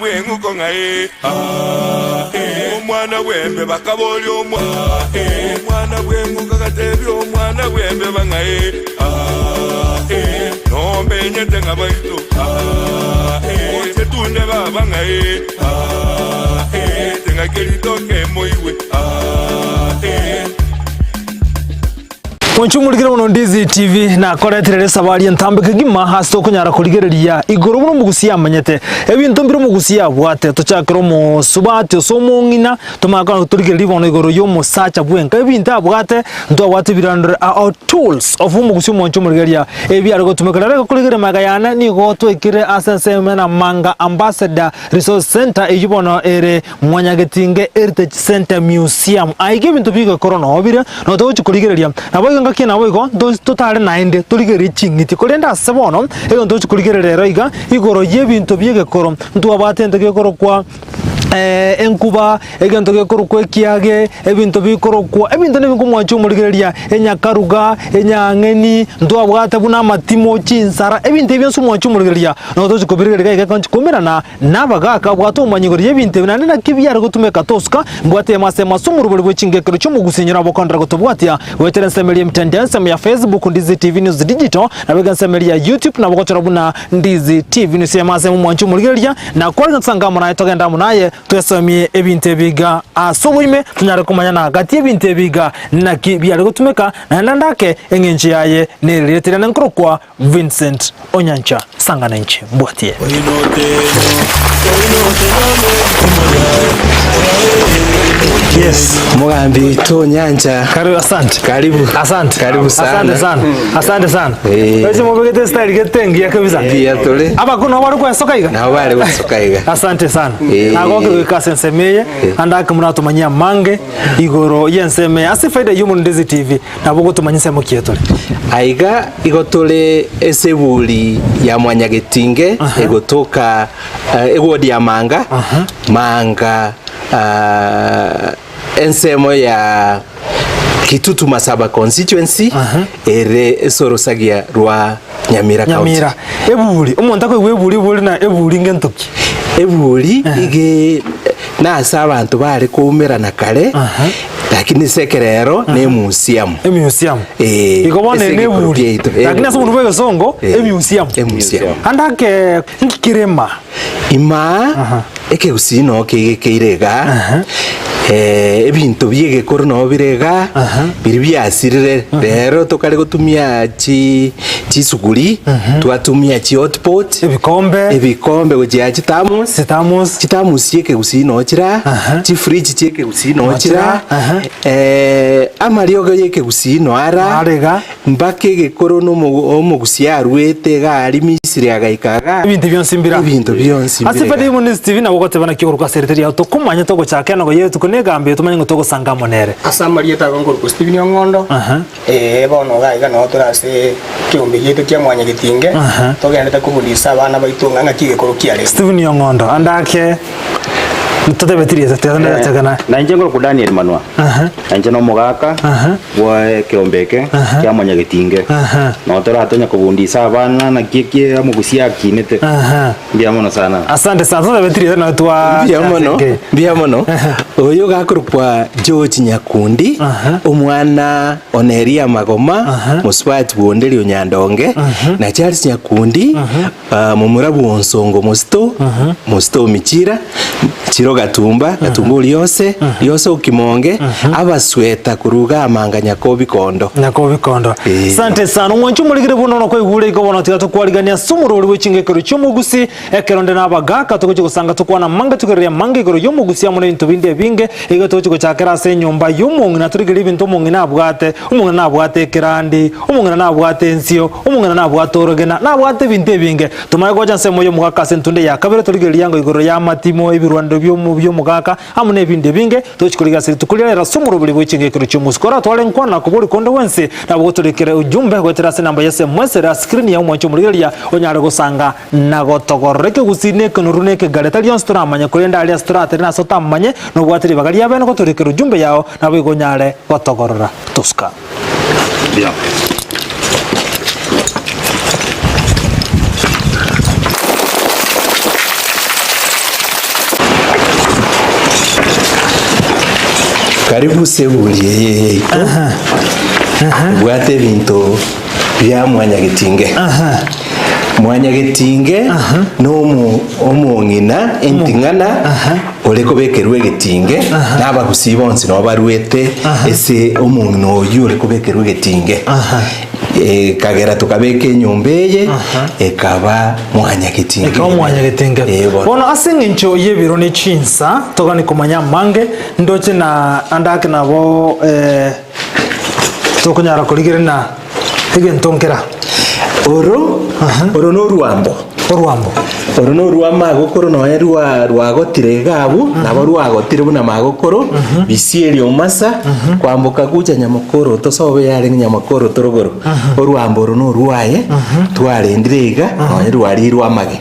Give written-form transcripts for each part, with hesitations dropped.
Bw'eng'uko ng'a ee, aa, ee. Omwana bw'embe bakaboria omwa, ee. Omwana bw'eng'uko agatebia omwana bw'embeba ng'a ee, aa, ee. Nombenyete ng'a baito, aa, ee. Oche tunde baba ng'a ee, aa, ee. Ting'ake ritoke moigwe, aa, ee. Mwanche omorikire mono Ndizi TV nakoretire resabari entambe kegima ase tokonyara korigereria igoro buna omogusia amanyete ebinto mbire omogusia abwate tochakere omosubati ose omong'ina tomanye kona torigererie bono igoro ya omosacha bwenka ebinto abwate ntwabwate ebirandore ao tools of omogusia omwanche omorigereria ebi are gotumeka rero iga korigereria magega yane nigo twaikire ase ensemo ya Namanga Ambassador Resource Centre eywo bono ere Mwanyagetinge Heritage Centre Museum. Aiga ebinto bigokorwa noo bire, nabo togochia korigereria. Naboigo engaki naboigo nto totare naende torigererie ching'iti. Korende ase bono, egento togochia korigereria ero iga, igoro y'ebinto bi'egekoro, ntwabwate egento gekorokwa enkuba, egento gekorokwa ekiage, ebinto bikorokwa, ebinto nebinge omwanchi omorigereria, enyakaruga, enyang'eni, ntwabwate buna amatimo, chinsara, ebinto ebi bionsi omwanchi omorigereria, nabo togochia kobirigereria iga iga ekonchi koumerana. Na abagaaka abwate omomanyi igoro y'ebinto ebi, naende naki biare gotumeka tosuka, mbwate emo ase emo ase omorobori bwe chingekero chi'omogusinyoro abokondera gotobwatia, goetera ensemo eria emitandao ensemo ya Facebook Ndizi TV News Digital, naboigo ensemo eria ya YouTube nabo gochora buna Ndizi TV News emo ase emo mwanche omorigereria, na kwarenge tosange amo naye togende amo naye twesomie ebinto ebi iga ase oboime tonyare komanyana gati y'ebinto ebi iga naki biare gotumeka, naende ndake eng'encho yaye neririete riane nkorokwa Vincent Onyancha sangana inche mbwatie. Yes, Mugambi oito Onyancha. Karibu, asante. Karibu. Asante. Karibu sana. Asante sana. Asante sana. Eh. Weche mobegete style gete engiya kabisa. Mbuya tore. Abakuru nabo bari kwesoka iga. Nabo bare gwesoka iga. Asante sana. Eh. Nagokire goika ase ensemo eye, ande ake moratomanyie amange igoro y'ensemo eye ase efaida y'Omorindezi TV. Nabo ogotomanya ensemo ki tore. Aiga igo tore eseburi ya mwanyagetinge egotoka eh, eward ya Manga, Manga ah, ensemo ya Kitutu Masaba constituency ere esorosagia rwa Nyamira County. Nyamira. Eburi, omonto akoigwa eburi eburi na eburi ngento ki? Eburi ige nase abanto bare koumerana kare Lakini ase ekerero ne emuseum. Emuseum. Eh, Igo bono ase ere egekoro neburi. kiaito, eh, Lakini ase omonto bwa egesongo, Eh, emuseum. emuseum. Ande ake nki kerema? Imaa ekegusii noo kegekeire igaa, eh, ebinto bia egekoro noo bire igaa, biria biasirire, rero tokare gotumia chi chisuguri, twatumia chihotpot, Ebikombe. ebikombe gochia chithermos, Chithermos. chithermos chia ekegusii noo chiraa, chifridge chia ekegusii noo chira, eh, amariogo ya ekegusii noo ara, Are iga. mpaka egekoro na omo- omogusii arwete iga aria Misiri agaika igaa, Ebinto bionsi mbire. ebinto bionsi Ase mbire Fred igaa. Diamond TV nabo ogoteba naki okorokwa ase erieta riao tokomanya togochaka enogo yetuko na egambo eye tomanye ng'a togosanga amo nere. Ase amarieta ago nkorokwa Stephen Ong'ondo, Aha. Ee, bono iga iga noo tore ase ekeombe giaito kia Mwanyagetinge, togenderete kobundisa abana baito ng'a ng'aki egekoro kiarenge. Stephen Ong'ondo, ande ake totebeti rieta tiga tondagachaka na. Na inche nkorokwa Daniel Manwa, na inche nomogaka bwa ekeombe eke kia Mwanyagetinge. Noo toratonya kobundisa abana naki eki omogusia akinete. Mbuya mono sana. Asante sana, totebeti rieta naye twa Mbuya mono, mbuya mono. Oyo gakorokwa George Nyakundi, omwana o Neria Magoma, mosubati bw'Onderi o Nyandonge, na Charles Nyakundi, ah, momura bw'Onsongo Mosito, Mosito o Michira, Chiro Gatumba, Gatumba o Riose, Riose o Kimonge, abasweta korwa iga Amanga Nyakobi Kondo. Nyakobi Kondo. Eh. Asante sana. Omwanchi omorigire buna nokoigure igo bono tiga tokwarigania ase omorwori bwe chingekero chi'omogusi ekero nde nabagaka togochia gosanga tokwana amange togererie amange igoro y'omogusi amo nebinto binde ebinge igo togochia gochakera ase enyomba y'omong'ina torigererie ebinto omong'ina abwate omong'ina nabwate ekerandi omong'ina nabwate ensio omong'ina nabwate orogena nabwate ebinto ebinge Tomanye gocha ensemo y'omogaka ase entunde ya kabere, torigererie ango igoro y'amatimo, ebirwanero bi'omo bi'omogaka, amo nebinto ebinge, tochi korigia ase rituko riria ase omoroberi bwe chingekero chi'omosiko. Oratware nkwana kobori konde gwensi, nabo gotorekere ujumbe goetera ase enamba y'esemwese ere ase screen ya omwanchi omorigereria, onyare gosanga na gotogorora ekegusii na ekenoru na ekegare tari onsi toramanye korende aria ase toratere na ase otamanye, nobwate ribaga ria bene gotorekera ujumbe yao, naboigo onyare gotogorora. Tosuka. Buya. Karibu ase eburi eye yaito ebwate ebinto bia mwanyagetinge. Mwanyagetinge na omo omong'ina enting'ana ore kobekerwa egetinge na abagusii bonsi nabo barwete ase omong'ina oyio ore kobekerwa egetinge. Ekagera tokabeka enyomba eye ekaba mwanyagetinge. Ekaba mwanyagetinge. Eh, bono. Bono ase eng'encho y'ebiro ne chinsa togani komanya amange ndoche na ande ake nabo eh, tokonyara korigereria egento nkera. Oro oro norwambo. Orwambo. Oro norwa magokoro nonya rwa rwagotire iga abwo, nabo rwagotire buna magokoro, bisieri omasa, kwamboka gocha nyamokoro tosobe yarenge nyamokoro torogoro. Orwambo oro norwaye, twarendire iga, nonya rwarirwe amage.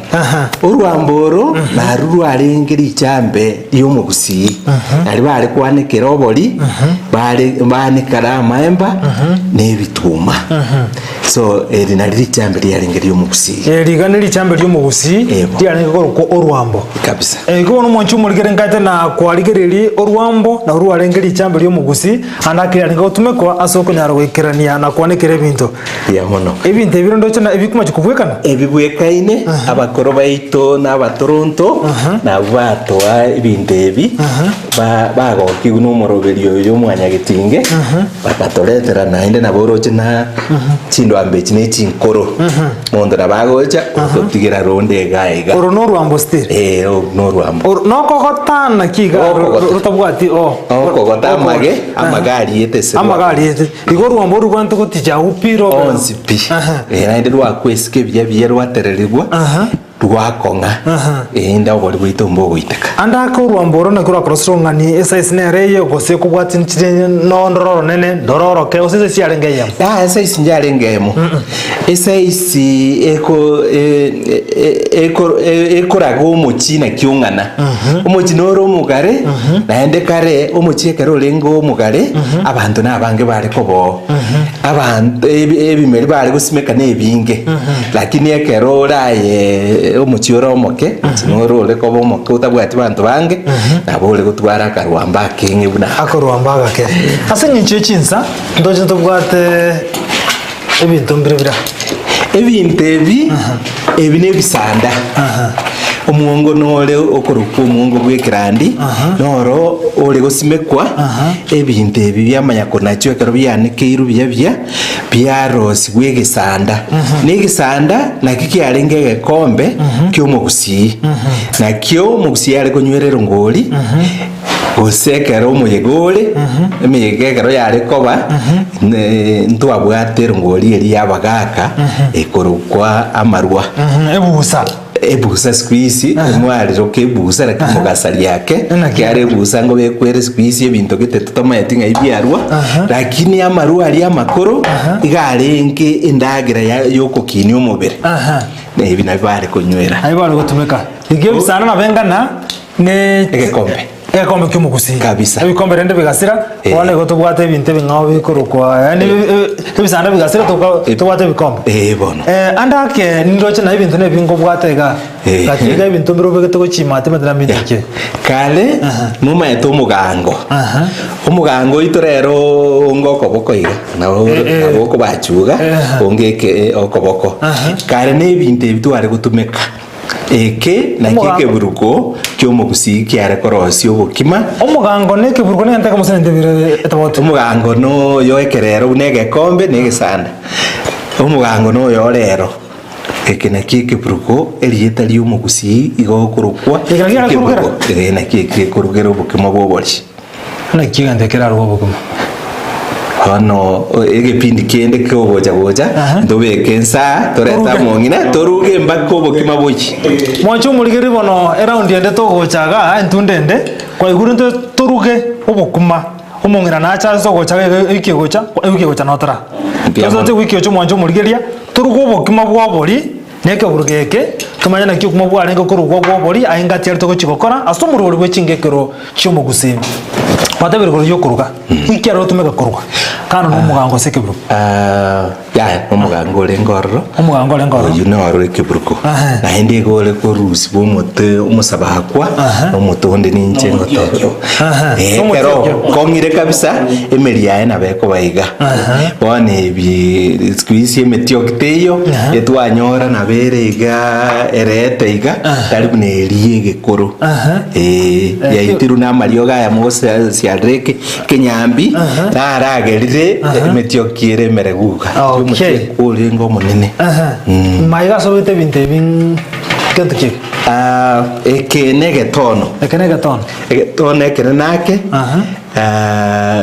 Orwambo oro narwo rwarenge richambe ri'omogusii, nario bare kwanekera obori, bare baanekera amaemba, na ebituma. So eri nario richambe riarenge ri'omogusii. Eri iga nerichambe ri'omogusii Ebo. riarenge korokwa orwambo. Kabisa. Eh, igo bono omwanchi omorikere nkaete na kwarigereria orwambo narwo rwarenge richambe ri'omogusii ande ake riarenge gotumekwa ase okonyara goikerania na kwanekera ebinto. Mbuya mono. Ebinto ebi rende oche na ebikomachi kobwekana. Ebibwekaine abakoro baito na abatoronto nabwo batoa ebinto ebi ba- bagokigwa na omoroberio oyo omwanyagetinge Bakatoretera naende nabo oroche na chindwambe echi ne chinkoro. Monto nabo agocha ototigera ronde iga iga. Oro norwambo still. Eh, oru norwambo. Oro nokogotana ki iga Okogota. rotabwati oh. Okogota amage, amage ariete ase Amage ariete. Igo orwambo oru rwante goticha agwo pi robe. Onsi pi. Eh, naende rwakwesika ebiya biya rwatererigwa. Rwakong'a, erinde obori bwaito mbogoiteka. Ande ake orwambo oro naki rwakorosire ong'ani esaisi nere eye, gose kobwatia nchire nondororo ronene, ndororoke, gose esaisi yarenge eyemo. Yaya esaisi njarenge eyemo. Esaisi eko e- e- eko e- ekoraga omochie naki ong'ana. Omochie nore omogare, naende kare omochie ekero orenge omogare, abanto nabange bare koboo. Abanto ebi ebimeri bare gosimeka na ebinge, lakini ekero ore aye omochie ore omoke, omochie noro ore koba omoke otabwati banto bange, nabo ore gotwara akarwamba akeng'e buna aka. Akorwamba agake. Ase eng'encho ye chinsa, ntoche ntobwate ebinto mbire bira. Ebinto ebi, ebi na ebisanda. Omwongo nore okorokwa omwongo bw'ekerandi, noro ore gosimekwa, ebinto ebi biamanya konachwa ekero bianekeirwe buya buya, biarosigwa egesanda. Na egesanda nakio kiarenge egekombe ki'omogusii. Nakio omogusii are konywera erongori, gose ekero omoyega ore, emeyega ekero yare koba, ne ntwabwate erongori eria y'abagaka ekorokwa amarwa. Ebusa. Ebusa siku hizi mwariroka ebusa lakini mogasaria ake Naki? kiara ebusa ngobekwere siku hizi ebinto gete totamanyeti ng'ai biarwa lakini amarwa aria amakoro iga arenge endagera ya yokokinia omobere Aha. na ebi nabio bare konywera. Nabio bare gotumeka. Iga ebisanda nabo engana ne Egekombe. Egekombe ki'omogusii. Kabisa. Ebikombe rende bigasira, Eh. bono igo tobwate ebinto ebing'ao bikorokwa yaani ebi- ebi- ebisanda bigasira toka Eh. tobwate ebikombe. Eh, bono. Eh, ande ake nindoche naye ebinto na ebinge obwate igaa. Eh. Gaki iga ebinto mbire obegete gochia ime timanyeti naminto ki. Kare momaete omogango Aha. omogango oito rero onge okoboko iga nabo Eh, eh. nabo okobachuga Eh. onge eke okoboko Aha. kare na ebinto ebi tware gotumeka Eke nakio Omogango. ekeburuko ki'omogusii kiare korosia obokima. Omogango na ekeburuko negento ekemo ase ebinto bire etobauti. Omogango noyo ekerero buna egekombe na egesanda. Omogango noyo orero. Eke nakio ekeburuko erieta ri'omogusii igo okorokwa Eke nakio kiare korugera? ekeburuko. Ee nakio eke gekorugera obokima bw'obori. Naki egento ekerarwe obogima. Bono egepindi kende kegocha gocha Aha. ntobeke nsaa torete Toruge. among'ina toruge mpaka obokima bochie. Mwanche omorigereria bono eraundi ende togocha igaa entunde ende kwaigure intwe toruge obokima omong'ina nache ase ogocha iga ewiki egocha ewiki egocha notora. Mbuya mono. Tosoche ewiki egocha mwanche omorigereria toruge obokima bwa obori na ekeburugo eke tomanye naki obokima bwarenge korugwa bwa obori aye ngati aria togochia gokora ase omorwori bwe chingekero chi'omogusii. Gwatebire igoro y'okoruga, inki aroro otumeka koruga? Kando na omogango ase ekeburugo. Ah. Yaya, omogango orenge ororo. Omogango orenge ororo. Oyio noro ekeburuko. Aha. Naende igo ore korusiwa omote omosabakwa, Aha. omote onde ninche ngoteba. Aha. Eh, Omote ekero okio. okong'ire kabisa, emeri yaye nabo ekoba iga. Aha. Bono ebi siku hizi emetioki teiyo, Aha. etwanyora nabo ere iga erete iga, tari buna eria egekoro. Aha. Eh, yaitirwe na amariogo aya mogosiarera eke Kenyambi naragerire emetioki ere emereguga. Okay. Omotieki orenge omonene. Aha. Mm. Maiga ase obete ebinto ebi gento ki eke? Ah, eke negetono. Eke negetono. Egetono ekere nake Aha. ah,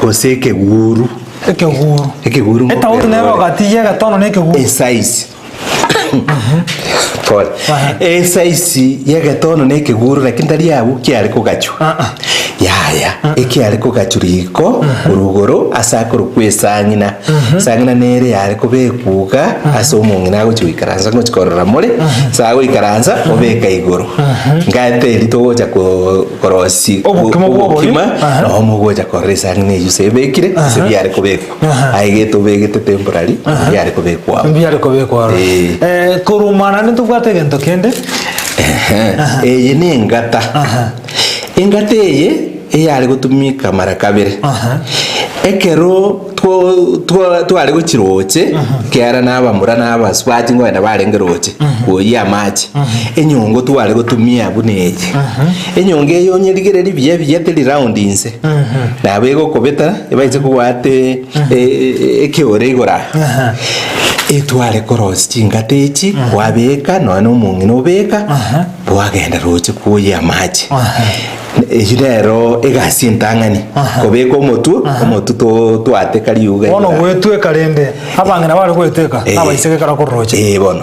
gose ekeguru. Ekeguru. Ekeguru Etauti nero gati ya egetono na ekeguru. Esize. Pole. Aha. Esize yegetono na ekeguru lakini tari abwo kiare kogachwa. Ah, ah. Yaya, ekiare kogachwa riko korwa igoro ase akorokwa esang'ina. Esang'ina nere yare kobekwa iga ase omong'ina agochi goikaransa ngochi korora more, ase agoikaransa obeka igoro. Ngaete eria togocha ko korosia Obokima bwa obori. obokima, Aha. nabo mogocha korora esang'ina eywo ase ebekire ase biare kobekwa. Aye gete obegete temporary, mbiare kobekwa abwo. Mbiare kobekwa aroro. Eh. Eh, korwa naende ntobwate egento kende. Ehe, eye ne engata. Aha. Engata eye eyare gotumika mara kabere. Aha. Ekero two- two- tware gochi roche, kiara na abamura na abasubati nkogenda barenge roche, koyia amache. Enyongo tware gotumia buna eye. Enyongo eye onyerigererie buya buya teri round inse. Nabo egokobeta ebaise kobwata ekeore igoro aa. Etware korosia chingata echi kwabeka nonya na omong'ina obeka bwagenda roche kwoyia amache. Eyio nero egasi entang'ani kobeka omotwe omotwe to twateka riuga Bono iga. gwetweka rende abang'ina bare gwetweka Eh. na abaiseke ekero korwa roche. Eh, bono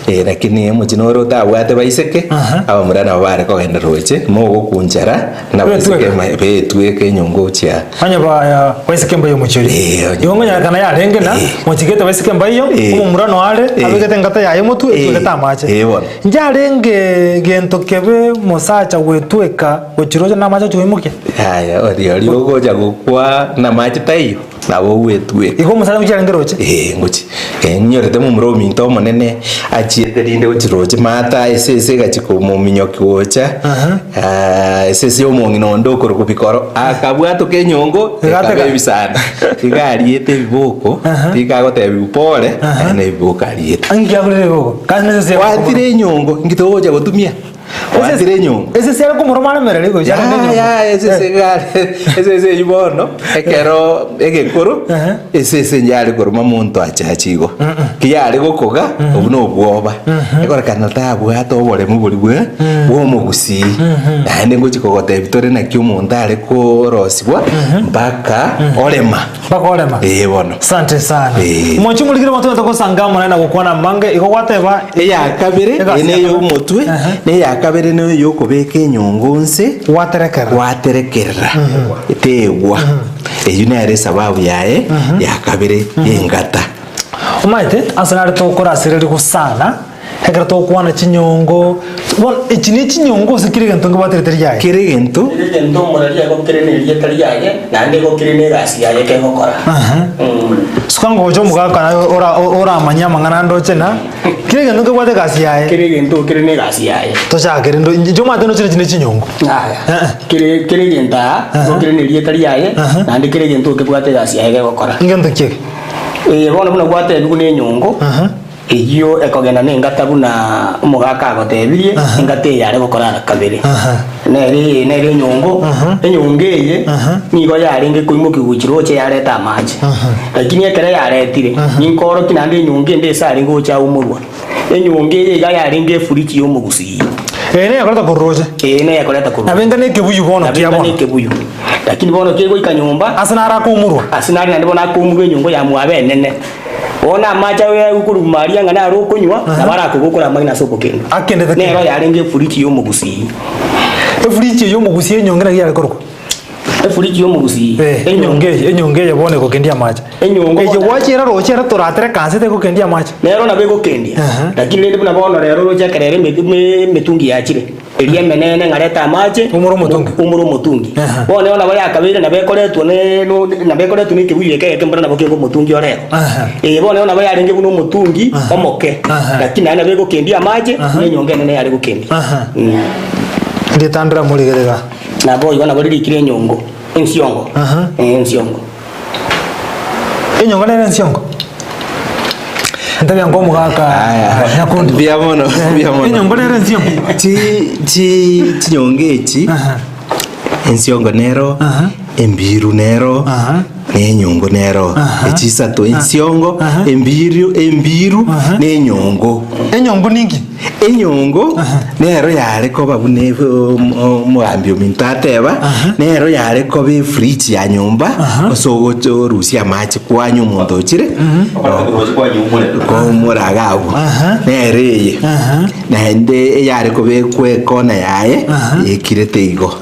Eh, lakini omochie nore otabwate baiseke abamura nabo bare kogenda roche mogokunchara na baiseke Betweka. ma- betweka enyongo gochia Onye ba baiseke mbayo omochie oria. Eh, onye- Igo nkonyarekana yarenge na Eh. mochigete baiseke mbaiyo Eh. omomura noare Eh. abegete engata yaye motwe Eh. etwegete amache. Eh, bono. Njarenge gento kebe mosacha gwetweka gochia roche namache ochi koimokia? Yaya, oria oria ogocha gokwa namache taiyo, nabo ogwetweka. Igo omosacha ngochia arenge roche? Ee, ngochi. Eh, nyorete momura ominto omonene achiete rinde gochia roche maate esese egachia komominyokia gocha, ah, esese ya omong'ina onde okorokwa bikoro, akabwatoka enyongo Egateka. ekaba ebisanda. Iga ariete ebiboko, tiga agotebiwa pore, aye na ebiboko ariete. Inki agorire ebiboko? Kasi nesese Gwatire enyongo, inki togocha gotumia? Gwatire enyongo. Esese ere komoroma aremereri gocha arente enyongo. Ya, ya, esese egare, esese eywo bono, ekero egekoro, Ehe. esese yare koroma monto achache igo. Ki yare gokoga, obwo na obwoba. Ekorekana tabwate oboremu boria bwe, bwa omogusii. Naende ngochi kogotebia tore naki omonto are korosiwa, mpaka orema. Mpaka orema. Ee bono. Asante sana. Eh. Mochi morikire motoete gosanga amo naye na gokwana amange igo gwateba Eya kabere Egasi eye ya neye kabere. omotwe Aha. na eya kabere neye yokobeka enyongo nse Gwaterekerera. gwaterekerera tegwa eyio nere esababu yaye ya kabere yengata Omanyete ase nare tokorasireri gosana Ekero togokwana chinyongo, bono echi ne chinyongo gose kera egento nkebwaterete riaye? Kera egento. Kera egento omoreri agokire nerieta riaye, naende egokire negasi yaye kegokora. Suka ngocha omogaka naye ora- oramanye amang'ana ande oche na, kera egento nkebwate egasi yaye. Kera egento kere negasi yaye. Tochake rende inche omanyete ndoche echi ne chinyongo. Yaya. Kere kera egento aa, egokire nerieta riaye, naende kera egento nkebwate egasi yaye kegokora. Ngento ki eke? Eye bono buna gwatebigwa na enyongo. Eyio ekogenda nengata buna omogaka agotebirie, engata eye are gokora ara kabere. Nere eye nere enyongo, enyongo eye nigo yarenge koimokiwa gochia roche yareta amache. Lakini ekero yaretire, ninkorokia naende enyongo ende ase arenge gocha aumorwa. Enyongo eye iga yarenge efridge ya omogusii. Eye neye ekoreta korwa roche. Eye neye ekoreta korwa Nabo enga na ekebuyu bono Nabo kia enga na bono. ekebuyu. Lakini bono kegoika nyomba, Ase naro akoumorwa. ase nare naende bono akoumorwa enyongo yamwabo enene. Bono amache aye korwa aria ng'a naro okonywa, nabo arakogokora amang'ina ase obokendu. Akendete Nero kende. yarenge efuriji y'omogusii. Efuriji eye y'omogusii enyonge naki yare korokwa? Efuriji y'omogusii, Eh, enyongo eye, enyongo eye bono egokendia amache. Enyongo Eye bono- gwachera roche ere toratereka nse tegokendia amache. Nero nabo egokendia, Aha. lakini rende buna bono rero oroche ekero ere eme- eme- emetungi yachire. Eria emenene ng'a reta amache, Umora omotungi. umora omotungi. Aha. Bono igo nabo yakabeire nabo ekoretwa ne no nabo ekoretwa na ekebuyu eke egeke mbora nabo kenge omotungi oreo. Aha. Ee bono igo nabo yarenge buna omotungi omoke, Aha. lakini naende nabo egokendia amache, na enyongo enene yare gokendia. Aha. Mm. Ritandera morigerera. Nabo igo nabo ririkire enyongo, ensiongo, Aha. eh ensiongo. Enyongo nere ensiongo? Ntabia nko omogaka Aya, Nyakundi. mbuya mono, mbuya mono. Enyongo nere ensiongo? Chi chi chinyongo echi Aha. ensiongo nero Aha. embiru nero Aha. na enyongo nero Aha. echi isato ensiongo Aha. embiru embiru Aha. na enyongo Enyongo ninki? Enyongo nero yare koba buna omogambi ominto ateba, nero yare koba efridge ya nyomba ase ogocha orusia amache kwanywa omonto ochire koumora iga abwo. Nere eye naende eyare kobekwa ekona yaye ekirete igo.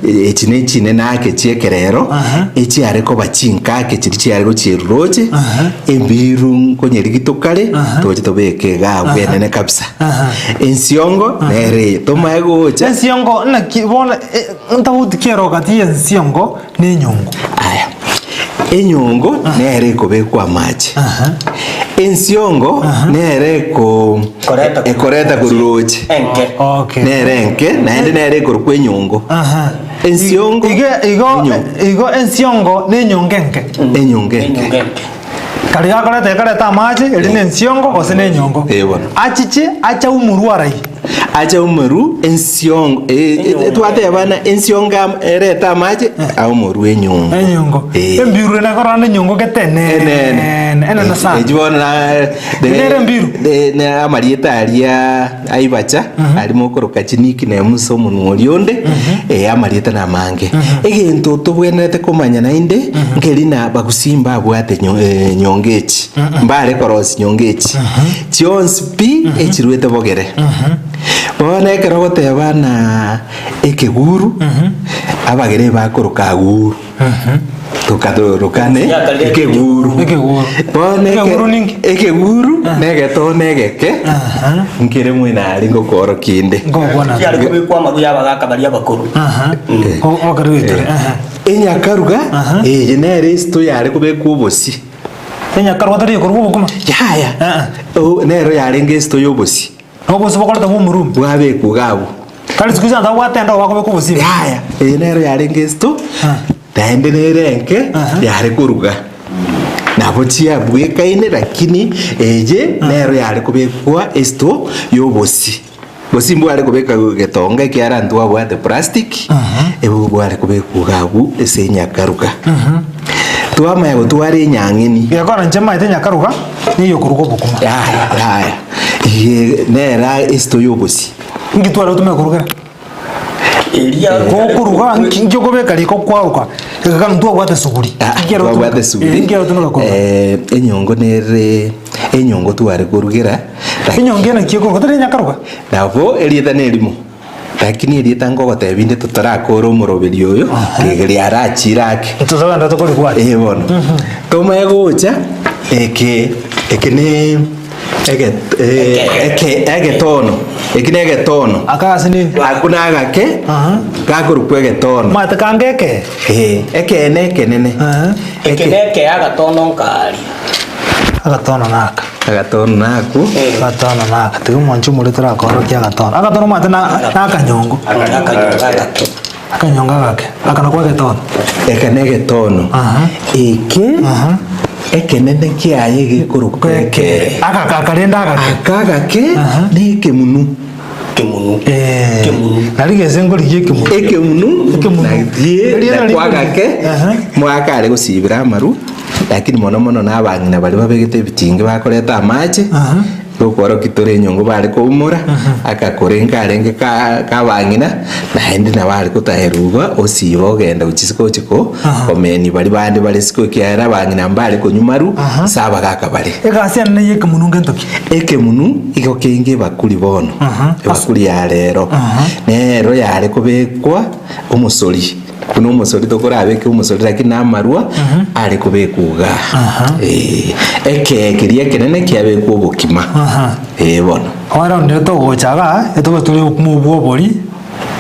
Echi ne chinene ake chia ekerero echiare koba chinkake chiria chiare gochierwa roche. Embiru nkonyerigitwa kare, toche tobeke iga abwo enene kabisa. Ensiongo nere eye, tomae gocha. Ensiongo naki bono eh, ntobauti ki ero gati y'ensiongo na enyongo? Aya, enyongo nere ekobekwa amache. Ensiongo nere eko Koreta korwa ekoreta korwa roche. Enke. Okay. Nere enke, naende nere ekorokwa enyongo. Aha. Ensiongo, Igo igo enyongo. igo ensiongo na enyongo enke. Enyongo enke. Enyongo enke. Kari gakoreta ekareta amache eri na ensiongo gose na enyongo. Eh, bono. Achiche ache aumurwe arai. Ache aumurwe ensiongo eh, eh, Enyongo. twatebana ensiongo am- erete amache aumurwe enyongo. Enyongo. Eh. Embiru ere na enyongo gete Enene. enene. Enene sana. Echi bono na Nere embiru. ne- ne amarieta aria aibacha aria mokoroka chinickname ase omonwa oria onde eh, amarieta namange. Egento tobwenerete komanya naende nkeri na bagusii mbabwate nyo- eh, nyonga echi mbare korosia nyonga echi chionsi pi echiruete bogere. Bono ekero ogoteba na ekeguru abagere bakoroka aguru. Tokatorokane ekeguru. Ekeguru. Bono eke- Ekeguru ninki? Ekeguru negetone egeke Aha. nkere mwene aria ngokoorokia inde. Ngokwana. Chiare kobekwa amaru y'abagaka baria abakoro. Aha. Okare goitore. Aha. Enyakaruga Aha. eye nere esito yare kobekwa obosie. Enyakaruga tari ekorwa obokima. Yaya. Ah. O- nero yarenge esito y'obosie. Nobosie bokoreta bw'omorumi. Bwabekwa iga abwo. Tari siku hizi tabwate endo bakobeka obosie. Yaya, eye nero yarenge esito, Ah. naende nere enke Aha. yare koruga. Nabo chiabwekaine lakini eye nero yare kobekwa esito y'obosie. Bosie mbware kobeka getonga ekiagera ntwabwate plastic, ebo bware kobekwa iga abwo ase enyakaruga. Twamanya gotwara enyang'eni. Gekora inche maete nyakaruga niyo okoruga obokima. Yaya, yaya. Eye nere esito y'obosie. Inki tware gotumeka korugera? Eria Gokoruga nki nki okobeka riko kwaruka egekano ntwabwate suguri. Ah, Nki ere twabwate gotumeka? suguri. Eh, nki ere gotumeka koruga? Eh, enyongo nere enyongo tware korugera laki- Enyongo eye naki ekoruga tari enyakaruga? Nabo erieta nerimo lakini erieta ngogotebia inde totarakora omoroberi oyo rigeria arachire ake. Ntotogenda tokorigwati. Eh bono tomanye gocha eke eke ne ege eh, eke egetono eki ne egetono Aka ase nini? Ako nagake Aha. gakorokwa egetono Omanyete kanga eke? Eh, ekeene ekenene Aha. Eke neke agatono nkaaria. Agatono naka. Agatono nakwo Agatono naka. Tiga omwanchi omorero torakorokia agatono. Agatono omanyete na na akanyongo. Akanyongo agake. Akanyongo agake. Aka nakwo egetono. Eke na egetono. Aha. Eke Aha. ekenene kiaye gekorokwa ekee. Aka akarende agake. Aka agake Aha. na ekemunu. Kemunu. Eh. Kemunu. Nari gese nkorigia ekemunu. Ekemunu Ekemunu. nagie Erio nari nakwo agake Aha. mwakare gosibera amaru lakini mono mono na abang'ina baria babegete ebitinge bakoreta amache Aha. Gokworokia tore enyongo bare koumora, agakora enkarenge ka kabang'ina, naende nabo are kotaerwa iga, osiba ogenda gochia isiko ochia ko komenia baria bande bare isiko ekiagera abang'ina mbare konywa maru, ase abagaka bare. Egasi ene neye ekemunu ngento ki? Ekemunu igo kenge ebakuri bono, ebakuri ya rero, nero yare kobekwa omosori. Buna omosori tokorabeke omosori lakini na amarwa are kobekwa igaa. Eh, ekee keria ekenene kiabekwa obokima. Eh bono. Bono rende togocha igaa, etobe tore obokima obwo bwa obori.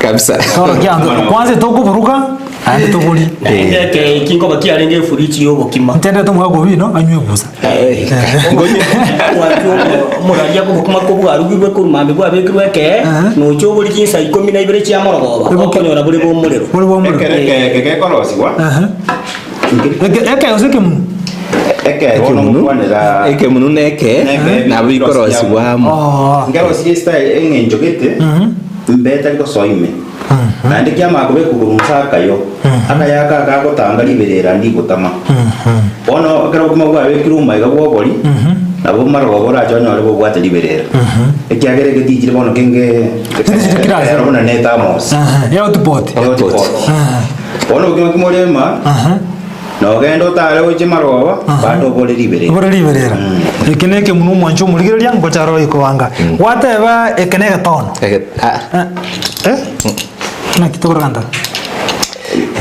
Kabisa. Torokia anto kwanza tokoburuka naende tobori. Naende eke eki nkoba kiarenge efuriji ya obokima. Ntendete omogaka obino anywe ebusa. Omoraria bw'obokima kobwarugirwe korwa mambia bwabekirwe ekee, nocha obori chinsa ikomi na ibere chia morogoba, okonyora bore bw'omorero. Bore bw'omorero. Ekero eke eke gekorosigwa, Eke eke gose ekemunu. eke bono ngokwanera Ekemunu na eke Neke nabo bikorosigwa amo. Oh. nkerosie estyle eng'encho gete mbe etari gosoa ime naende kiamanya kobekwa korwa nse akayo akayo aka kagotanga riberera ndigotama bono ekero obokima bwabekirwe omaiga bwa obori nabo marogoba orache onyore bobwate riberera ekiagera egetichire bono kenge Getichire kirase. ero buna ne ethermos Aha, ya hotpot. Hotpot. Bono obokima kimorema nogende otare gochia marogoba bado obore riberera. Obore riberera. Eke ne ekemunu omwancho omorigereria ngocha aro oikobanga. Gwateba eke ne egetono. Ege- ah, Eh? Eh? Naki tokoroganta?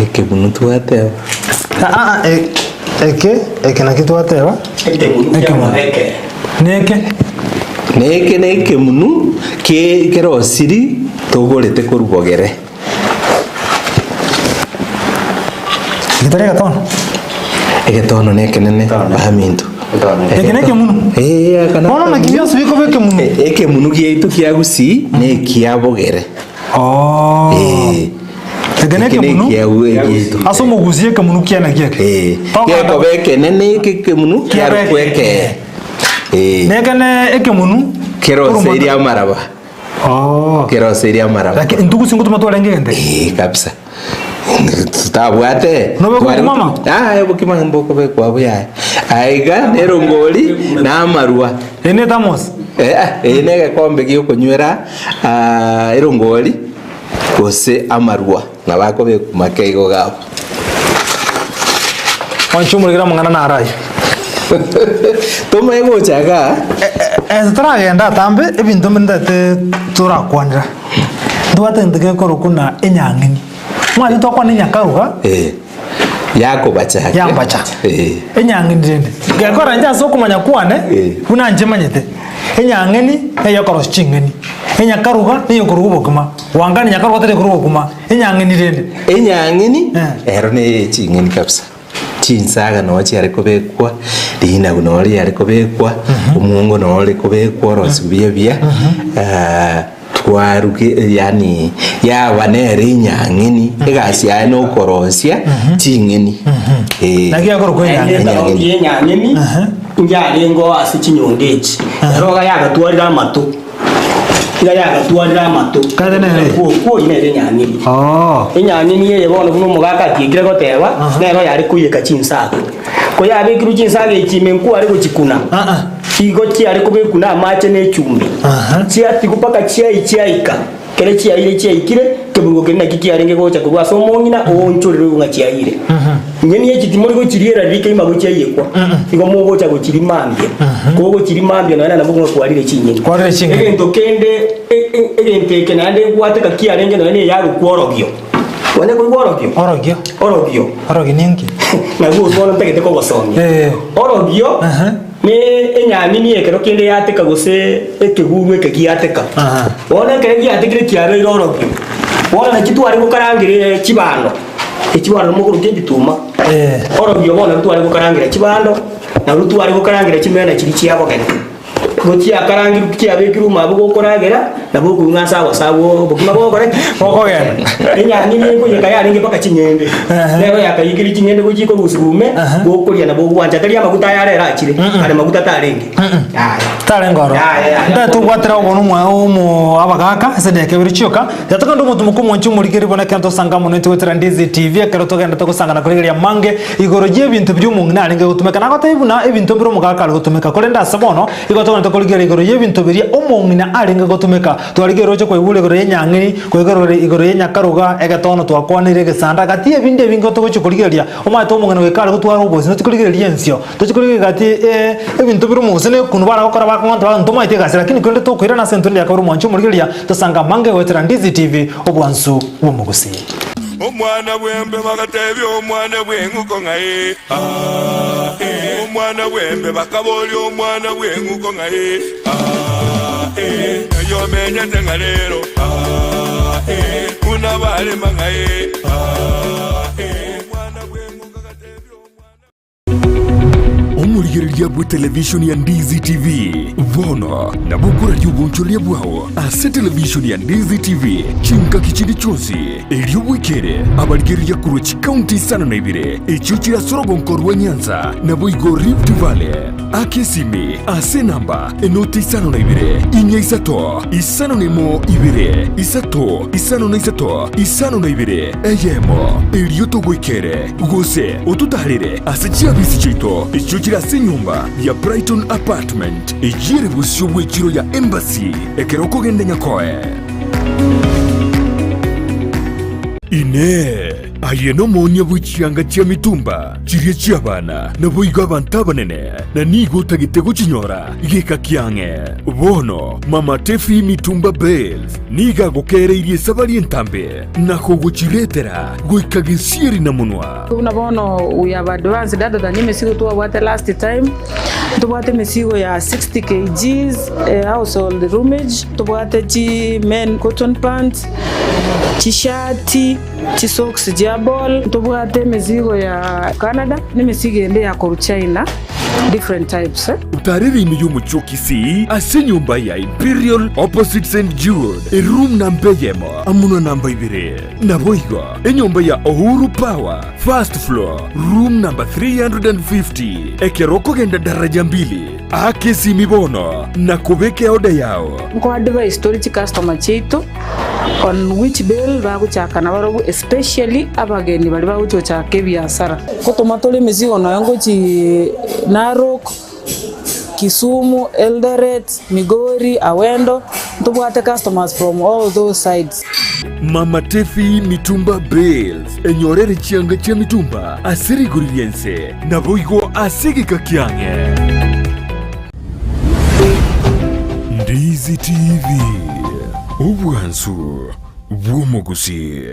Ekemunu twateba. Ah, ah, e- eke eke naki twateba? Ekemunu Ekemunu. kiamabeke. Neke Neke ne ekemunu ke kerosiri togorete korwa bogere. Getari egetono. Egetono nekenene baminto. Eke nekemunu. Eh, aka na- Bono naki bionsi bikoba ekemunu. E- Ekemunu giaito kia Gusii nekia bogere. Oh. Eh. Eke nekemunu. Eke nekia giaito. Ase omogusi ekemunu kiane kieke. Eh. Togenda- Gekoba ekenene eke ekemunu kiarokwa eke. Eh. Nekene ekemunu. Keroseirie amaraba. Oh. Keroseirie amaraba. Lakini ntugusi ngotuma twarenge egento eke? Eh, kabisa. Tutabwate. Nobe Tware- obokima? Ah, obokima mbokobekwa buya. Aiga nerongori na amarwa. Eye ne thermos. Eh, ah, eye ne egekombe giokonywera ah, erongori gose amarwa nabo akobekwa make igo gabo. Mwanche omoregere amang'ana naro ayio. Tomae gocha igaa. Ase toragende atambe, ebinto mbintete torakwanera, ntobwate egento gekorokwa ng'a enyang'eni. Mwanche twakwana enyakaruga, Eh, yakobacha ake. yambacha. Eh. Enyang'eni rende, gekora inche ase okomanya kwane, Eh. buna inche manyete, enyang'eni neyokorosia ching'eni, enyakaruga neyokoruga obokima, wangani nyakaruga tari koruga obokima, enyang'eni rende. Enyang'eni Eh. ero neye ching'eni kabisa. Chinsaga noo chiare kobekwa, rinagu noo riare kobekwa, omwongo noo ore kobekwa orosiwu buya buya, twaruge yaani yaba nere enyang'eni, egasi yaye na okorosia ching'eni eh. Naki yakorokwa Naende enyang'eni. etauti y'enyang'eni njarenge oo ase chinyongo echi, ero iga yagatwarire amato, iga yagatwarire amato. Kare nere? Kwori nere enyang'eni. Oh. Enyang'eni eye bono buna omogaka atiekire goteba, nero yare koiyeka chinsaga. Koyabekirwe chinsaga echi ime nkware gochikuna, Ah-ah. igo chiare kobekwa na amache na echumbi. Aha. Chiatigwa mpaka chiai chiaika. Kere chiaire chiaikire, keburugo keria nakio kiarenge gocha korwa ase omong'ina oonchorerwe ng'a chiaire. Nyeni echi timori gochiriera riria keima gochiaiyekwa, igo mogocha gochiria mambia. Kogochiria mambia nonya nabo ng'a kwarire chinyeni. Kwarire chinyeni. Egento kende e- e- egento eke naende gwateka kiarenge nonya na eyarokwa orogio. Kwanya koigwa orogio? Orogio. Orogio. Orogio ninki? Nabwo bono ntagete kogosomia. Eh. Orogio Aha. Ne enyamini ekero kende yateka gose ekeguru eke giateka. Aha. Bono ekero giatekire kiabeire orokio. Bono naki tware gokarangera chibando, echibando mokorokia ebituma. Eh. Orokio bono tware gokarangera chibando, nario tware gokarangera chimena chiria chiabogeni. Gochiakarangirwe chiabekirwe omwabo gokoragera, nabo okoigwa ng'a ase agosabu obokima bogokora ki? Bokogenda. Enyang'ini ekoyeka yarenge mpaka ching'ende. Ehe. Nero yakaiyekire ching'ende gochia ikorusia ime, Aha. gokoria nabo ogwancha. Tari amaguta aya arero achire, kare maguta tarenge. Yaya. Tarenge oro. Yaya, yaya. Ndatobwatera obono omwa omo abagaka ase edageka ibere chioka. Yatokende omotumo kwa omwanchi omorikeri bono ekero tosanga mono intwe goetera Ndizi TV ekero togendete gosangana korigereria amange igoro y'ebinto biria omong'ina arenge gotumeka. Nagotebi buna ebinto mbire omogaka are gotumeka korende ase bono igo togendete korigereria igoro y'ebinto biria omong'ina arenge gotumeka. Twarigereria roche kwaigure igoro y'enyang'eni, kwaigure igoro y'enyakaruga, egetono twakwanire egesanda, gati y'ebinto ebinge togochia korigereria omanyete omong'ina goika are gotwara obosi nochi korigereria ensio. Tochi korigereria gati ebinto bire omogusii na ekunu bare gokora bakong'anta baga ntomaeti egasi lakini korende tokoirana ase entwe yakabere omwanchi omorigereria tosange amange goetera Ndizi TV obwansu bw'omogusii. Omwana bw'embe bagatebia omwana bw'eng'uko ng'a ee, aa, ee. Omwana bw'embe bakaboria omwana bw'eng'uko ng'a ee, aa, ee. Ng'ai omenyete ng'a rero, aa, eh, buna barema ng'a eh, ah, eh, omwana bw'eng'uko agatebia omwana. Omorigereria bw'etelevishoni ya Ndizi TV bono nabo okoraria obonchoreria bwao ase televishoni ya Ndizi TV chingaki chinde chionsi, erio bwekere abarigereria korwa chikaunti isano na ibere echio chire ase orogonko rwa Nyanza naboigo Rift Valley. Aka esimi ase enamba enoti isano na ibere, inya isato, isano na emo ibere, isato, isano na isato, 52, eyemo, erio togoikere, gose ototaarere ase chiabisi chiaito echio chire ase enyomba ya Brighton Apartment, eyio ere bosio bw'echiro ya Embassy, ekero okogenda Nyakoe. Inee! Aye nomoonia bwe chianga chia mitumba, chiria chi'abana, naboigo abanto abanene, na nigo otagete gochinyora geka kiang'e? Bono Mama Tefi Mitumba Bales nigo agokeereirie esabari entambe na kogochiretera goika gesieri na monwa. Buna bono we have advanced other than emesigo twabwate last time, ntobwate emesigo ya 60 kgs household roomage, ntobwate chi men cotton pants, chishati, chisocks chia ball, ntobwate emesigo ya Canada, na emesigo ende ya korwa China, different types. Otarere ime y'omochie o Kisii ase enyomba ya Imperial opposite St Jude, eroom namba eyemo amo na namba ibere. Naboigo enyomba ya Uhuru Power, first floor, room number 350. Ekero okogenda daraja mbili, aka esimi bono na kobeka eoda yao. Nko advise tore chicustomer chiaito on which bale bagochaka nabarobwo especially abageni baria bagochi gochaka ebiasara. Ngotoma tore emesigo nonya ngochi Narok, Kisumu, Eldoret, Migori, Awendo, ntobwate customers from all those sides. Mama Tefi Mitumba Bales, enyorere chianga chia mitumba ase rigori ri'ense, naboigo ase egeka kiang'e. Ndizi TV, obwansu bw'omogusii.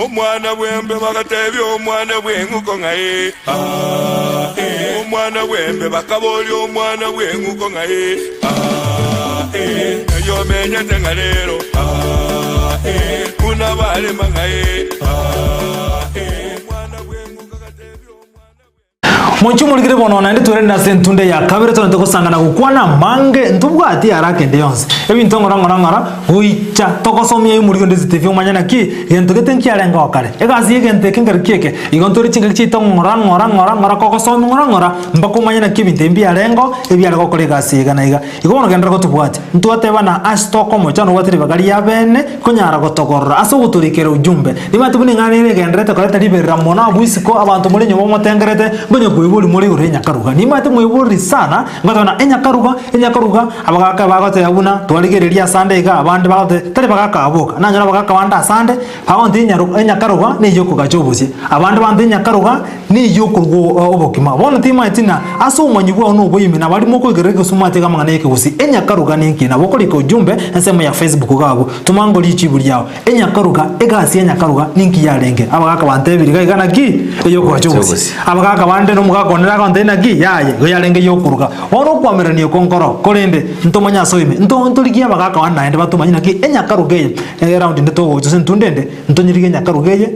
Omwana bw'embe bagatebia omwana bw'eng'uko ng'a ee, aa, ee. Omwana bw'embe bakaboria omwana bw'eng'uko ng'a ee, aa, ee. Ng'ai omenyete ng'a rero, aa, ee. Buna barema ng'a ee, aa, ee. Omwana bw'eng'uko agatebia omwana bw'eng'uko. Mochie omorikire bono naende twerende ase entunde ya kabere torente gosangana gokwana amange ntobwati haraka ende yonsi. Ebinto ng'ora ng'ora ng'ora goicha togosomia omoriko onde Stephen omanye naki gento gete nkiarengeo kare. Egasi y'egento eke nkerokio eke igo ntore chingaki chiaito ng'ora ng'ora ng'ora ng'ora kogosomia ng'ora ng'ora mpaka omanye naki ebinto ebi mbiarengeo ebiare gokora egasi iga na iga. Igo bono genderera gotobwatia. Ntwatebana ase tokomocha nobwate ribaga ria bene konyara gotogorora ase ogotorikera ujumbe. Nimanyete buna eng'ana ere egendererete koreta riberera mono abwo isiko abanto more nyomba motengerete nkonya koiboria more igoro y'enyakaruga. Nimanyete mweboriri sana ngoteba ng'a enyakaruga enyakaruga abagaka bagoteba buna twarigereria asande iga abande bagoteba tari bagaka abwo boka nanyora abagaka bande asande bagontebia enyaru enyakaruga neyio okogacha obosie abande bantebia enyakaruga Neyio okorwa obokima. Bono timanyeti ng'a ase obomanyi bwao na oboime nabo aria mokoigerera egesumu ase amang'ana y'ekegusii. Enyakaruga ninki? Nabo okorika ujumbe ensemo ya Facebook iga abwo. Toma ngori richibu riao. Enyakaruga, egasi y'enyakaruga ninki yarenge? Abagaka bantebirie iga iga naki? Eyokogacha obosie. Abagaka bande na omogaka onde nagontebia naki? Yaya, igo yarenge eyokoruga. Bono okwamererania oko nkoro, korende ntomanye ase oime. Nto ntorigie abagaka bande naende batomanye naki enyakaruga eye, eround ende togocha gose entunde ende, ntonyerigie enyakaruga eye.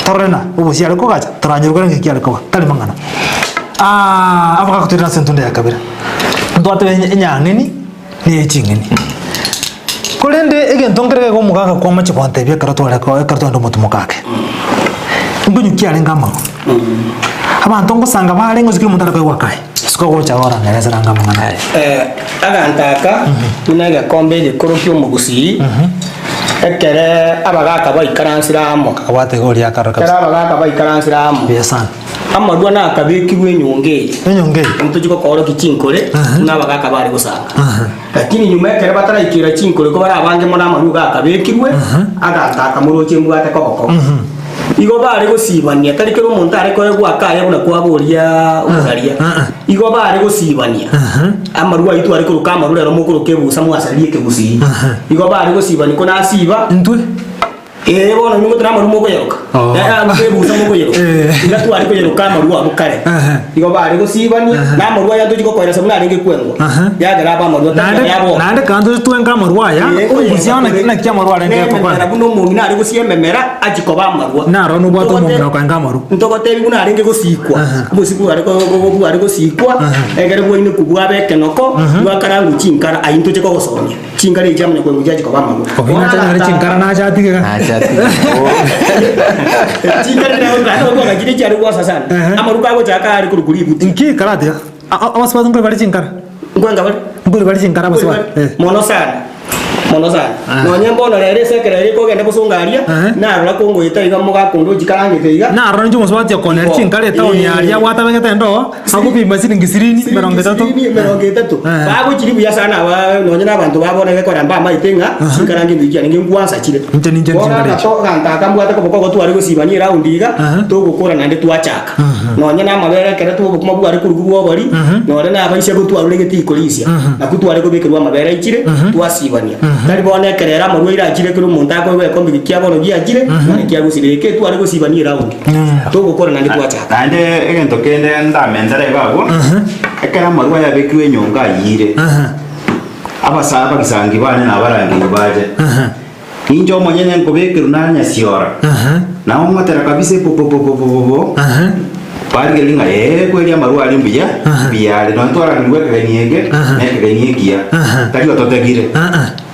Torore na obosie are kogacha, toranyorwe kare ng'aki are koba, tari mang'ana. Ah, abagakotoirera ase entunda ya kabere. Ntwateba enye- enyang'eni na eye ching'eni. Korende egento nkere gaiga omogaka kwamache gontebia ekero tware ko ekero twagenda omotumoka ake. Nkonywa ki arenge amarwa. Abanto ngosanga barenge gose kera omonto are koigwa akaye, isiko gocha gorangereseranga amang'ana aya. Eh, aganto aka buna egekombe egekoro ki'omogusii, Ekere abagaaka baikaransire amo. Akabwata igoro riakarora Ekero kabisa. abagaaka baikaransire amo. Buya sana. Amarwa nakabekirwe enyongo eye. Enyongo eye. Ntochi gokoorokia chinkore buna abagaaka bare gosanga. Lakini nyuma ekero bataraikera chinkore ko bare abange mono amarwa iga akabekirwe, aganto akamorochia embwate koboko. Igo bare gosibania, tari kera omonto are koegwa akaye buna kwaboria omosaria. Igo bare gosibania, amarwa ayio tware koroka amarwa rero mokoroka ebusa mwasaririe ekegusii. Igo bare gosibania ko nasiba, Intwe? ee bono inwe gotari amarwa mokoyeroka. Oh. Ebusa mokoyeroka. Eh. Iga tware koyeroka amarwa abwo kare. Ehe. Igo bare gosibania, na amarwa aya ntochi gokoeresa buna arenge kwengwa. Aha. Yagera abe amarwa tari Naende aya bono. naende kanto twenka amarwa aya, omogusia one naki amarwa arenge Nememera gokora. buna omong'ina are gosia ememera achie koba amarwa. Naro nobwate Ntogote- omong'ina okoenga amarwa. Ntogotebi buna arenge gosikwa, obosiko bware ko- ko- bware gosikwa, ekero bwainekwa bwabe ekenoko, bwakarangwa chinkara, ayio ntoche kogosomia. Chinkara echi chiamanya koengwa chiachia koba amarwa. Obi Bono nacha nyore agata- chinkara nacha atige iga. Nacha atige. Chinkara chiria naende okogachire chiria chiare goasa sana. Ehe. Amarwa kagochaka are korokwa ributi. Inki karatiga? Abasubati nkori bare chinkara? Nkwenga bare? Nkori bare chinkara abasubati? Eh. Mono sana. Mono sana. Ah. Nonye mbono rero ase ekero ere kogenda bosongo aria, Eh. narora kongoeta iga mogakonda ochikarangete iga. Narora inche omosubati okonera Bo. chinkara etown Eh. aria gwatabegete endoo, agopima siringi sirini, emerongo etato. Siringi emerongo etato. Eh. Bagochiri buya sana aba nonye na abanto babona gekora mbamaete ng'a chinkarange mbuya chiarenge nkwansa chire. Inche ninche Bono chinkara echi. agato aganto aka mbwate koboko igo tware gosibania eround iga, Aha. togokora naende twachaka. Nonye na amabere ekero twa obokima bware korugwa bwa obori, nonye na abaisia gotwarure getikorisia, nakwo tware kobekerwa amabere aichire, twasibania. Tari bono ekero ere amarwaire achire kera omonto akoigwa egekombe eke kia bono giachire, nonye kiagosira eke tware gosibania eround. Togokora naende twachaka. Naende egento kende ndamentere iga abwo, ekero amarwa ayabekirwe enyongo ayire, abasa abagisangi bane na abarangeri bache, Inche omonyene nkobekerwa na nyasiora, na ong'otera kabisa epopopopopopo, barigereria ng'a ee kweri amarwa aria mbuya, mbuya are, nonye twaragerigwe ekegeni eke, na ekegeni ekiya, tari ototegire.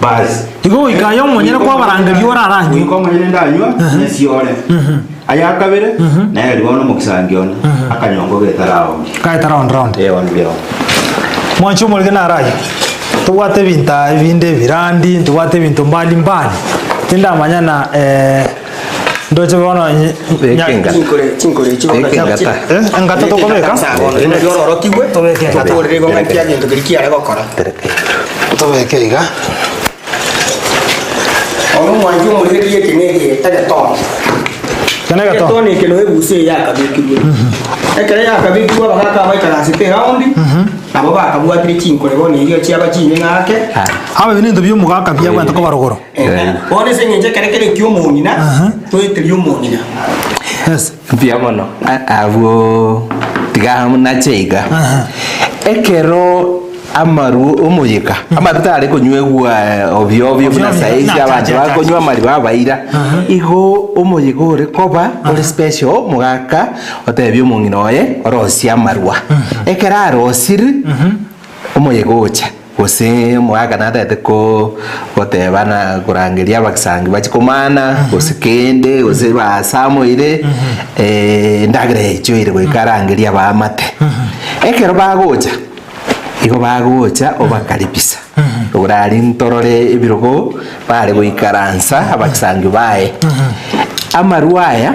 Basi. Igo goika aye omonyene kwabarangeria oraranywe. Goika omonyene ndanywa, nyasiore. Aya kabere, nere bono omogisangi one, akanyongo getaraondia. Gaeta round round. Eh, bono mbuya bono. Mwanche omorige naro ayio. Tobwate ebinto aa ebinde ebirandi, ntobwate ebinto mbali mbali. Tindamanya na eh, ndoche bono nye- Beka nya- engata. Chinkore chinkore echi bono Beka engata. Eh, engata tokobeka? Bono nari ororokigwe, Tobeke engata. totorere igo ng'a nkiagento keria kiare gokora. Tobeke iga. Bono omwanchi omorigereria eke ne egetono. Eke ne egetono. Egetono eke noe ebusa eye yakabekirwe. Ekero yakabekirwe abagaka abaikaransete eraundi, nabo bakabwatire chinkore bono erio chiaba chinyeng'e ake. Aba ebi nebinto bia omogaka biabwenerete koba rogoro. Bono ase eng'encho ekero kere ekia omong'ina, toeteria omong'ina. Yes. Mbuya mono abwo tiga nache iga. Ekero Amarwa omoyega, amaru tare konywegwa ovyo ovyo buna Ovyo ovyo, saisi na, abanto cha, cha, cha. bakonywa amari babaira. Igo omoyega ore koba ore special omogaka otebie omong'ina oye orosie amarwa. Ekero arosirie, omoyega ocha gose omogaka natagete ko goteba na korangeria abagisangi bachie komana gose kende gose basamoire endagera yaichoire goika arangerie abaamate. Ekero bagocha. Igo bagocha obakaribisa. Orari ntorore ebirogo bare goikaransa abagisangio baye. Amarwa aya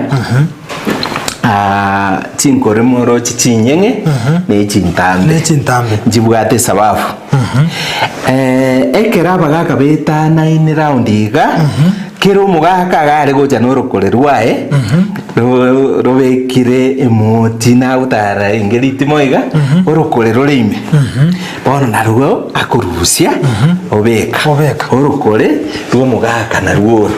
ah, chinkore moroche chinyeng'e na echintambe. Ne chintambe. Nchibwate esababu. Eh, ekero abagaka betanaine round iga, kera omogaka iga are gocha norokore rwaye, ro- robekire emoti nagotara inge ritimo iga, orokore rore ime. Bono narwo akorusia, obeka. Obeka. Orokore rwa omogaka narwo oro.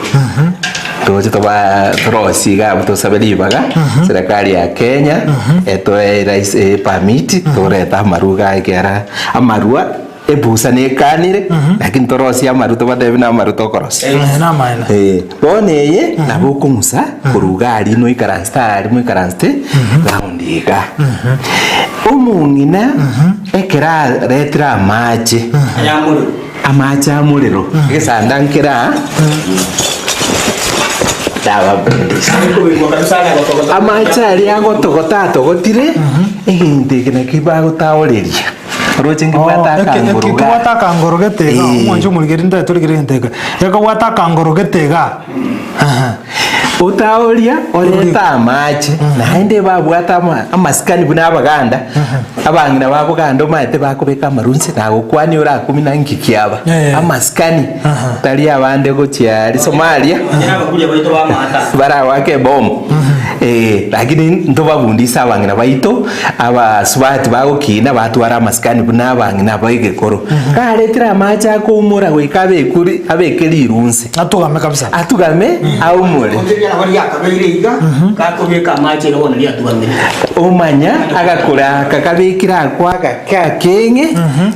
Toche toba torosie iga abwo tosabe ribaga, serikali ya Kenya, etoe rais- epermit, torete amarwa iga ekiagera amarwa Ebusa nekanire, lakini torosie amaru tobatebi namaru tokorosia. Eh, namaene. Eh, bono eye nabo okong'usa korwa iga aria noikaransete aria moikaransete round iga. Omong'ina ekero aretire amache, Ayamorero. amache amorero, egesanda nkere aa, ndababundisa. Kobekwa kabisa agagotogota. Amache aria agotogota atogotire, egento eke nakio bagotaoreria. Oroche nkebwate akangoro iga. Ekebwate akangoro gete iga, Eh. omwancho omorigeri ntaete torigere egento eke. Ekebwate akangoro gete iga. Aha. Otaoria orete amache naende babwate ama- amasikani buna abaganda abang'ina ba boganda omanyete bakobeka amarunse nagokwania orakumi na nki kiaba Eh. amasikani Aha. tari abande gochia aria Somalia Onye nabakuria baito bamata. baragwake ebomu. Eh, lakini ntobabundise abang'ina baito, abasubati bagokina batware amasikani buna abang'ina aba egekoro. Karetire amache akoumora goika abekwe ri- abeke rirunse. Atugame kabisa. Atugame aumore. Riria nabo riakabeire iga, gakobeka amache iga bono riatugamire. Omanya agakora aka kabekire akwo agake akeng'e,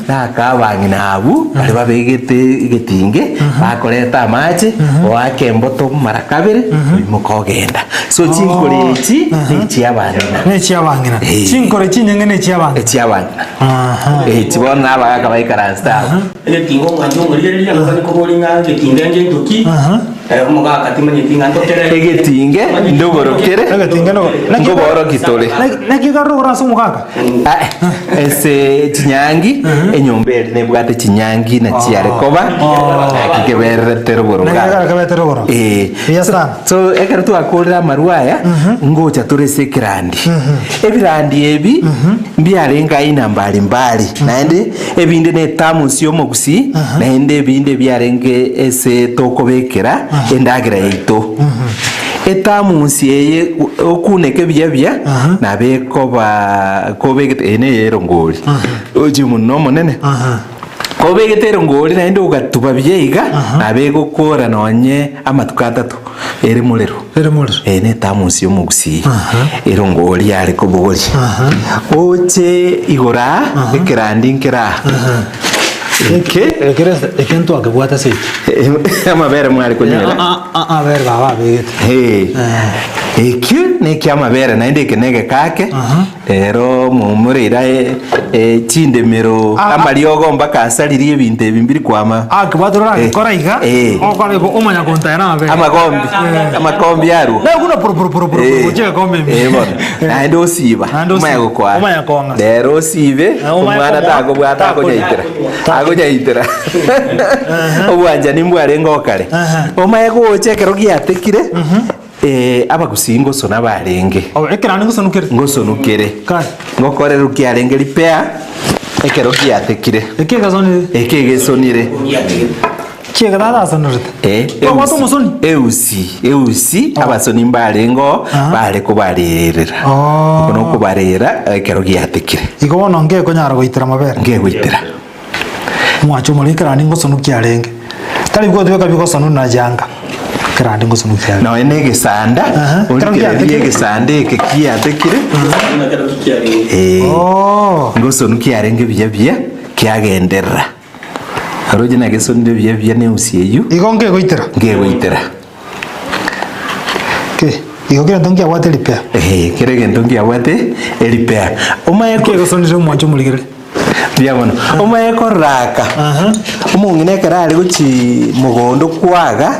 na aka abang'ina abwo baria babegete egetinge, bakoreta amache, oake emboto mara kabere, oimoka ogenda. So chinkoro echi nechiabang'ina. Nechiabang'ina. Eh. Chinkoro chinyeng'e nechiabang'ina. Echiabang'ina. Aha. Echi bono na abagaka baikaransete abwo. Egetinga omwancho omorigereria, nobani kobori ng'a egetinga enche ntoki, eh, omogaka timanyeti ng'a ntokere. Egetinge ndogoro kere, Egetinge ndogoro. Naki- nkoboroki tore. Naki- Naki ekarora ase omogaka? Ah, ase chinyangi, enyomba eri nebwate chinyangi na chiare koba, naki kebererete rogoro Naki iga. ekero kebete rogoro. Eh. Buya sana. So ekero twakorire amarwa aya, ngocha tore ase ekerandi. Ebirandi ebi, mbiarenge aina mbali mbali, naende ebinde ne ethermos ya omogusii, naende ebinde biarenge ase tokobekera endagera yaito. Ethermos eye okuneke buya buya, nabo ekoba kobegete eye neye erongori, ochi omonene omonene. Kobegete erongori naende ogatuba buya iga, nabo egokora nonye amatuko atato ere morero. Ere morero. Eye ne ethermos ya omogusii, erongori yare kobogoria. Oche igoro aa, ekerandi nkere aa. Eke, Ekere eke ntwakebwate ase eki. amabere mware konywera. Amabere baba abegete. Ee. Ekio nekia amabere naende eke negekake rero momure ira chindemero amariogo mpaka asaririe ebinto ebi mbiri kwama. Akebwate oragekora iga Eh. okora igo omanya kontaera amabere. Amakombi amakombi arwo. Naye buna poroporoporo Eh. gochia egekombe ime. Eh, bono. Naende osiba Naende osiba. omanye gokoa. Omanye kong'a. Rero osibe Eh, omanye omwana komoa, takobwata takonya. akonyaitera. Akonyaitera. Obwanchani mbwarenge okare. Aha. Omanye gocha ekero giatekire, eh, abagusii ngosona barenge. Oh, ekerande ngosonukere. Ngosonukere. Kai. Ngokorerwa kiarenge repair, ekero giatekire. Eke egesonire. Eke egesonire. Kiege tata asonorete. Eh, Twabwate eusi, omosoni? eusi, eusi, abasoni mbarenge oo, bare kobarerera. Oh. Oko nokobarera ekero giatekire. Igo bono ngekonyara goitera mabere. Ngegoitera. Omwancho omore ekerandi ngosonukia arenge. Tari gotweka bigosonwa na janga. Ekerandi ngosonukia arenge. Nonya na egesanda, Aha, ekero origererie giatekire. egesanda eke kiatekire, eh, Oh. ngosonu kiarenge buya buya, kiagenderera. Aroche nagesonire buya buya na eusi eywo, Igo nkegoitera. nkegoitera. Ke, igo kera nkiabwate repair. Eeh, kera egento nkiabwate erepair. Omanye ko- Nkegosonire omwancho omorigereria. Mbuya mono. Omanye koraka, omong'ina ekero are gochii mogondo kwaga,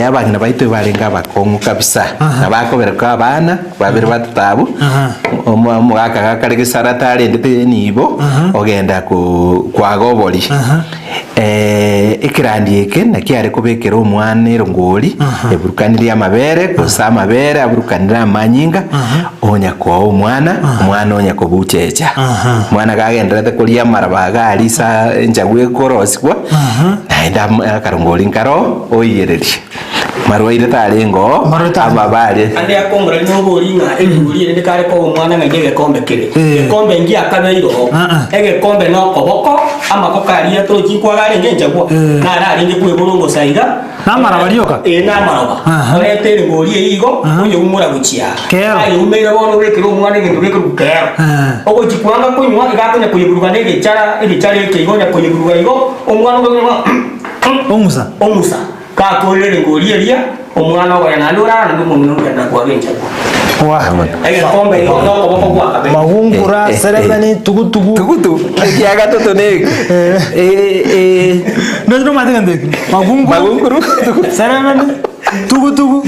abang'ina baito barenge abakong'u kabisa, na bakobereka abana, babere batato abwo, omo- omogaka gakare gesara tarendete enibo, ogenda ko kwaga obori. Ekerandi eke nakio are kobekera omwana erongori, eburukanirie amabere, gose amabere aburukanire amanyinga, onya koa omwana, omwana onya kobuchecha. Omwana kagendererete koria amaraba iga aria ase enchagu ekorosigwa, naende am- akarongori nkaro oiyererie. Marwaire tarenge oo, Marwaire tarenge. aba bare. Ande akomorari nobori ng'a erigori erinde kare koba omwana ng'a inche egekombe kere. Eh. Egekombe ngiakabeire oo. Ah, ah. Egekombe nokoboko, amaboko aria torochi nkwaga arenge enchagwa, Eh. naro arenge kwebora omosa iga. Namaroba rioka? Eh, namaroba. Aha. Orete erigori eye igo, Aha. oyeumora gochia aa. Kero. Ayeumeire bono obekere omwana egento gekorokwa kero. Eh. Ogochi kwanga konywa, iga akonya koyeburuga na egechara, egechara eke igo onya koyeburuga igo, omwana okonywa Ong'usa. ong'usa. Gakoorire ringori eria, omwana ogoya naende orara, naende omong'ina ogenda kwaba enchara. Egekombe igo nokoboko gwa kabere. Magungura, Eh, eh, serebeni, tugutugu. Tugutugu. Ekia gatato neke. Eh, eh. Ndoche nomanyete gento eki? Magunguru. Magunguru, tugutugu. Serebeni, tugutugu.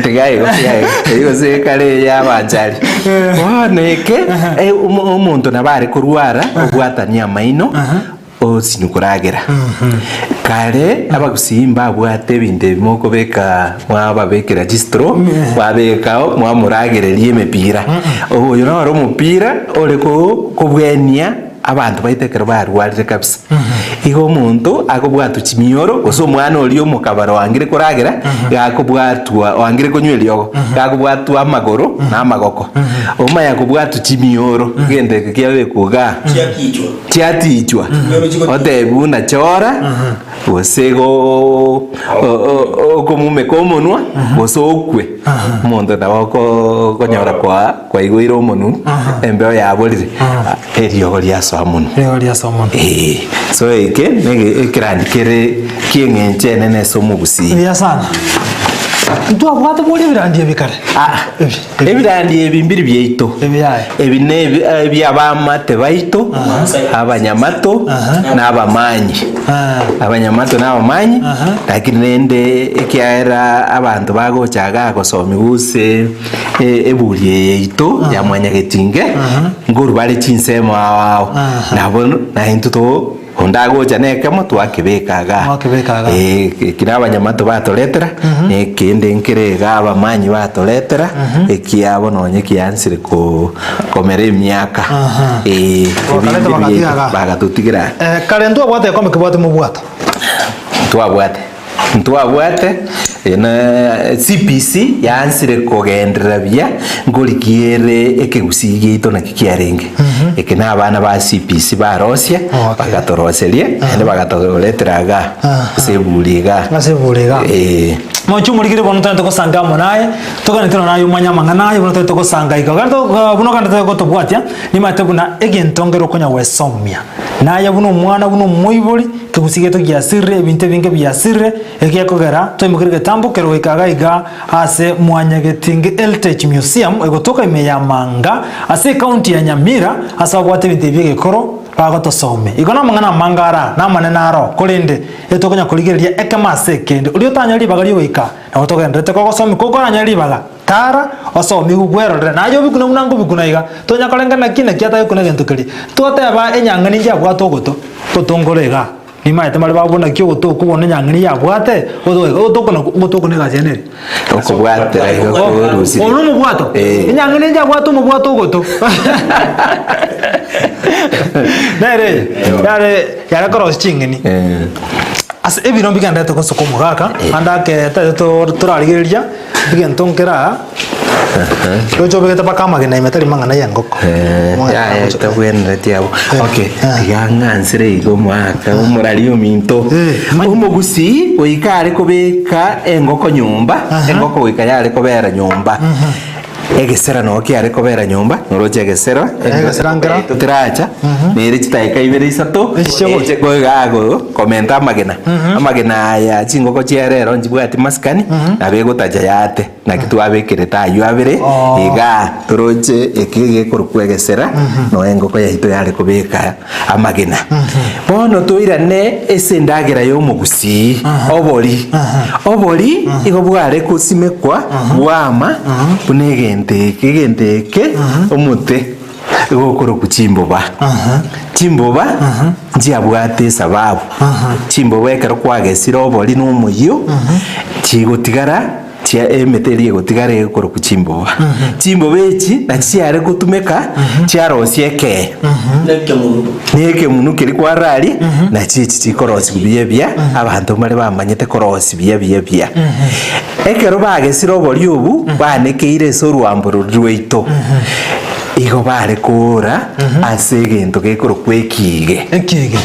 Tiga igo, tiga igo. Eyio gose ekare ya abanchari. Bono eke, eh, omo- omonto nabo are korwara, obwatanie amaino, Osinyu koragera. Kare abagusii mbabwate ebinto ebi mokobeka mwababekera chistraw mwabekao mwamoragereria emepira. Oyo noro omopira ore ko kobwenia. abanto baito ekero barwarire kabisa, igo omonto akobwatwa chimioro, gose omwana oria omokabara oangire koragera, iga akobwatwa oangire konywa eriogo, iga akobwatwa amagoro na amagoko, omanya kobwatwa chimioro, egento eke kiabekwa igaa, chiatichwa, otebiwa buna chora. Gose igo okomumeka omonwa, gose okwe. Omonto nabo okonyora kwaigoire omonwa, embeo yaborire, eriogo riasoa monwa. Eriogo riasoa monwa. Ee, so eke nege ekerandi kere ki'eng'encho enene ase omogusii. Buya sana. Ntwabwate bori ebirandi ebi kare? Ah, ebirandi ebi mbiri biaito. Ebi yaye. Ebi nebi ebi'abaamate baito, abanyamato, na abamanyi. Abanyamato na abamanyi, lakini rende ekiagera abanto bagocha igaa gosomiwa ase eburi eye yaito ya mwanyagetinge, nkorwa bare chinsemo ao ao. Nabo naintwe to Onde agocha nekemo twakebeka igaa. Mwakebeka igaa. Eh, eki nabanyamato batoretera, na ekende nkere igaa abamanyi batoretera, ekiabo nonye kiansire ko komera emiaka. Aha. Eh, Bakareta ebinde bagatiga biaito igaa. bagatotigera aa. Eh, kare ntwabwate egekombe kebwate mobwato. Ntwabwate. Ntwabwate na CPC yaansire kogenderera buya nkorikia ere ekegusii giaito naki kiarenge. Eke na abana ba CPC barosia Okay. bagatoroseria naende bagatoretera igaa ase eburi igaa. Ase eburi igaa. Eh. Moche omorikire bono togende togosanga amo naye, toganete nonya naye omanye amang'ana aye buna togende togosanga iga. Gari to buna ogende gotobwatia, nimanyete buna egento nkere okonya gwesomia. Naye buna omwana buna omoibori, Kegusii giaito giasirire, ebinto ebinge biasirire, egiakogera twaimokire egetambo kere goika iga iga ase Mwanyagetinge Heritage Museum egotoka ime ya Manga ase ecounty ya Nyamira ase babwate ebinto ebi bi'egekoro bagotosomia. Igo namang'ana amange ara namanene aro, korende etokonya korigereria ekemo ase ekende. Oria otanyore ribaga riogoika nabo togendererete kogosomia kokoranyore ribaga. Tara, osomigwe bwerorere, naye obikune buna nkobikuna iga, tonya korenga naki naki atagekuna egento keria. Twateba enyang'ani nchiabwate ogoto, gotongora igaa. Nimaete mbare babuna naki ogoto okwo bono enyang'ani yabwate, ogoto iga, ogoto oko nakwo, ogoto oko na egasi yane ere. Okobwatera iga korusirie. Oyo nomobwato? Eh. Enyang'ani nchiabwate omobwato ogoto. Nere eye, yare yare korosia ching'eni. Eh. Ase ebiro mbigenderete gosuka omogaka, ande ake tari to torarigereria. Egento nkere aa, roche obegete mpaka amagena ime tari mang'ana y'engoko. Amang'ana Yaya agocha. tabwenereti abwo. Eh, Okay, eh. tiga ng'ansere iga omwaka omorari ominto. Eh, manya. Omogusii goika are kobeka engoko nyomba, Aha. engoko goika yare kobera nyomba. Egesera noo kiare kobera nyomba, noroche egesera, Egesera nkera. teracha, nere chidakika ibere isato, Echi chiagocha. eche koiga ago komenta amagena. Amagena aya chingoko chia rero nchibwati masikani, nabo egotacha yate, naki twabekerete aywo abere, Oh. igaa toroche eke gekorokwa egesera, noe engoko yaito yare kobeka amagena. Bono toirane ase endagera ya omogusii, obori. Obori igo bware kosimekwa bwama buna egento eke, egento eke omote igo okorokwa chimboba. Chimboba nchiabwate esababu, chimboba ekero kwagesire obori na omoyio, chigotigara chia emete eria egotigara ekorokwa chimboba. Chimboba echi nachi chiare gotumeka chiarosia ekee. Na ekemunu keria kwararia, nachi echi chikorosiwa buya buya, abanto mbare bamanyete korosia buya buya buya. Ekero bagesire obori obu, banekeire ase orwambo roria rwaito, igo bare koora ase egento gekorokwa ekiige. Ekiige.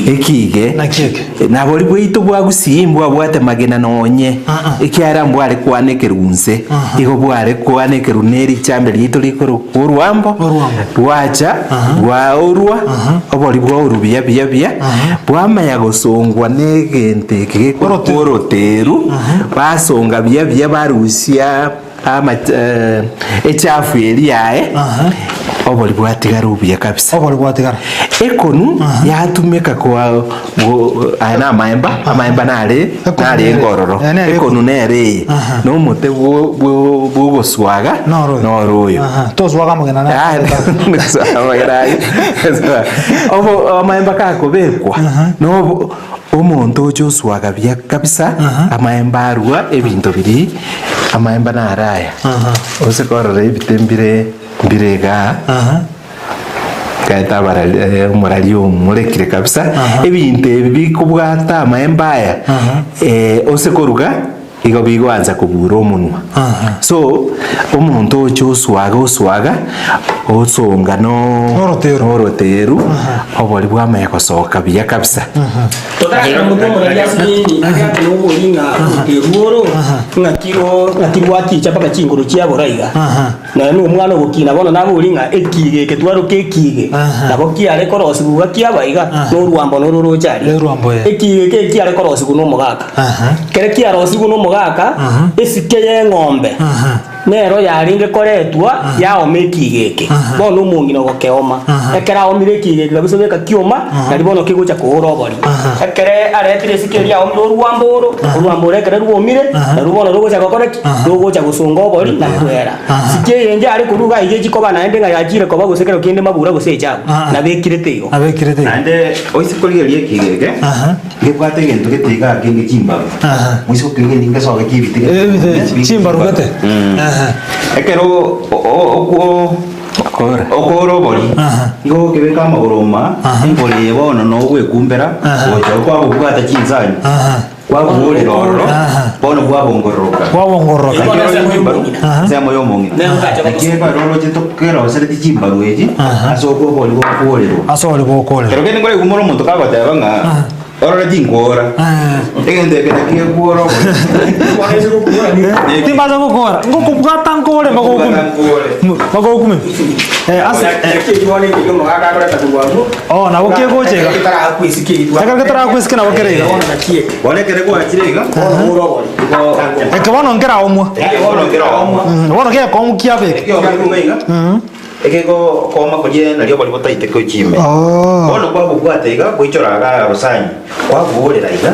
Ekiige. Naki eke? Nabori bwaito bwa Gusii mbwabwate magena nonye, ekiagera mbware kwanekerwa inse, igo bware kwanekerwa ne richambe riaito rikorokwa orwambo, Orwambo. rwacha bwaorwa, obori bwaorwa buya buya buya, bwamanya gosongwa na egento eke gekorokwa oroteru, basonga buya buya barusia ama echafu eria yaye, obori bwatigara obuya kabisa. Obori bwatigara. Ekonu yatumeka kwa go- aya na amaemba, amaemba nare Ekonu nare nere. enkororo. Eh, nere Ekonu nere eye. Aha. Na omote bwo- bwo- bwogoswaga Noro oyo. noro oyo. Aha. Toswaga amagena na. Ah, nigoswaga amagena aye. Obo amaemba kakobekwa, nobo omonto ocha oswaga buya kabisa, amaemba arwa ebinto biria, amaemba naro aya. Ose korora ebite mbire mbire igaa. Kaete abarari eh, omorari omorekire kabisa. Ebinto ebi bikobwata amaemba aya eh, ose koruga igo bigoansa kobura omonwa. So omonto ocha oswaga oswaga osonga no Noroteru. noroteru obori bwamanya gosoka buya kabisa. Totarakora motwe omorari ase nini, agake nobori ng'a oroteru oro ng'aki ro ng'aki rwaticha mpaka chinguru chiabora iga. Nonya na omwana ogokina bono nabori ng'a ekiige eke twaroka ekiige, nabo kiare korosigwa iga kiaba iga, na orwambo noro roche aria. Orwambo, eh. Ekiige eke ekiare korosigwa na omogaka. Ekero kiarosigwe na omogaka, esike y'eng'ombe nero yarenge koretwa yaoma ekiige eke. Bono omong'ina ogokeoma. Ekero aomire ekiige eke kabisa obeka kioma, nari bono kegocha koora obori. Ekere aretire esike eria aomire orwambo oro, orwambo oro ekere rwomire, narwo bono rogocha gokora ki? Rogocha gosonga obori na kwera. Sike eye inche are korwa iga iga echikoba naende ng'a yachire koba gose kero kende mabura gose echagu. Nabekirete igo. Nabekirete igo. Naende oise korigereria ekiige eke, ngebwate egento gete igaa kenge chimbaru. Moise gokerigereria ngesoke kiebite gete. Ebite chimbaru gete. Ekero o- o- okwo okoora obori, igo ogokebeka amagoro ma, engoro eye bono no ogwekumbera, gocha kwabobwata chinsanyi. Kwaboorera ororo, bono bwabongororoka. Bwabongororoka. Naki oroche chimbaru, ensemo y'omong'ina. Naki ekero oroche tokerosereti chimbaru echi, ase okwo obori bokoorerwa. Ase obori bokoorerwa. Kero kende nkoraigwe more omonto kagoteba ng'a orore tinkoora, egento eke naki gekoora obori. Timbasa gokora, ngokobwata nkore mpaka okume. Mpaka okume. Eh, ase Oh, nabo kegocha iga. Ekero getarakwesike nabo kere iga. Bono ekero gwachire iga, Eke bono nkeraomwa. eke bono nkeraomwa. Mm, Bono gekomu kiabeka. Ekiomwa iga, ekegokoma koria nario obori botaite gochia ime. Oh. Bono kwabobwata iga, goichora iga orosani, kwaboorera iga,